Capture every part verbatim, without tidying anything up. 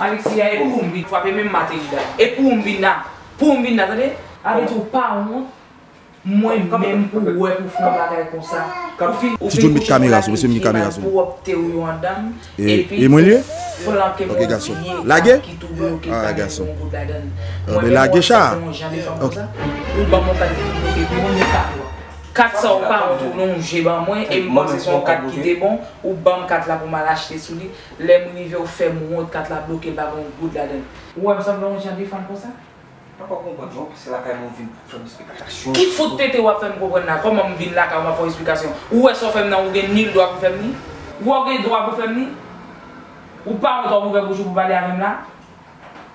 Alexia, e pou ou m vin frape menm Matelida. E pou ou m vin la. Pou ou m vin la, tande? Sa vle di ou pa wont? Mwen menm pou wè pou fè yon bagay konsa. Ou fin, ou fin Ti John, met kamera sou, mesye, met kamera sou. Pou opte ou yo andan m, e, epi e mwen li ye? Flanke m yon vye kat ki tou bloke, pa gen yon goud ladan l. Mwen menm wè sa fè yon jan de fanm konsa. Ou ban m yon kat ki tou bloke, pou mwen kat la. Kat sa ou pa wont ou lonje ban mwen, e m panse se yon kat ki te bon, ou ban m kat la pou m al achte sou li. Lè m rive ou fè m wont, kat la bloke, l pa gen yon goud ladan l. Ou wè m sanble yon jan de fanm konsa? Mwen pa konprann non, paske lakay mwen vin pou fè m esplikasyon. Ki fout tete w ap fè m konprann la? Kòman m vin lakay ou m ap fè w esplikasyon? Ou wè sa w fè m nan, ou gen nil dwa pou fè m li? Ou wè w gen dwa pou fè m li? Ou pa wont w ap ouvè bouch ou pou pale avè m la?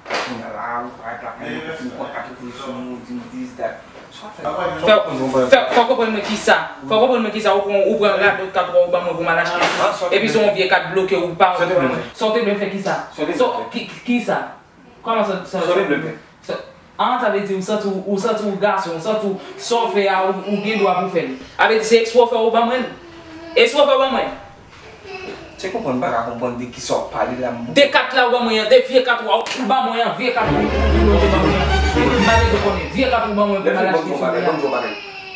Kounye a la, ou parèt lakay mwen, ou fin pran kat ou vin sou mwen, ou di m this, that. Sa w ap fè? Fè, fè, fè w konprann mwen kisa. Fè w konprann mwen kisa. Ou pran, ou pran radòt kat ou ban mwen pou m al achte. Epi se yon vye kat bloke ou pa wont. Sa w te vle m fè? Sa w te vle m fè kisa? Sa w te vle m fè? Ki, kisa? Kòman sa, sa, sa w te vle m fè? Sa, an, sa vle di ou santi w, ou santi w gason, ou santi w sa w fè a, ou, ou gen dwa pou fè l. Sa vle di se ekspre w fè ou ban mwen l. Ekspre w fè ou ban mwen. Se konprann m pa ka konprann de kisa w ap pale la, m. De kat la ou ban mwen an, de vye kat ou, ou ban mwen an, vye kat ou, ou lonje ban mwen an. Epi m pa bezwen konnen, vye kat ou ban mwen pou m al achte sou li a.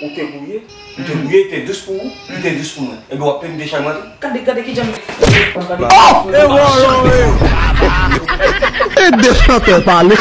Ou te gouye? M te gouye, li te dous pou ou, li te dous pou mwen. Ebyen w ap peye m de chay mwen tou. Gade, gade kijan m. Oh! E wè, wè, wè. E de chantè pale.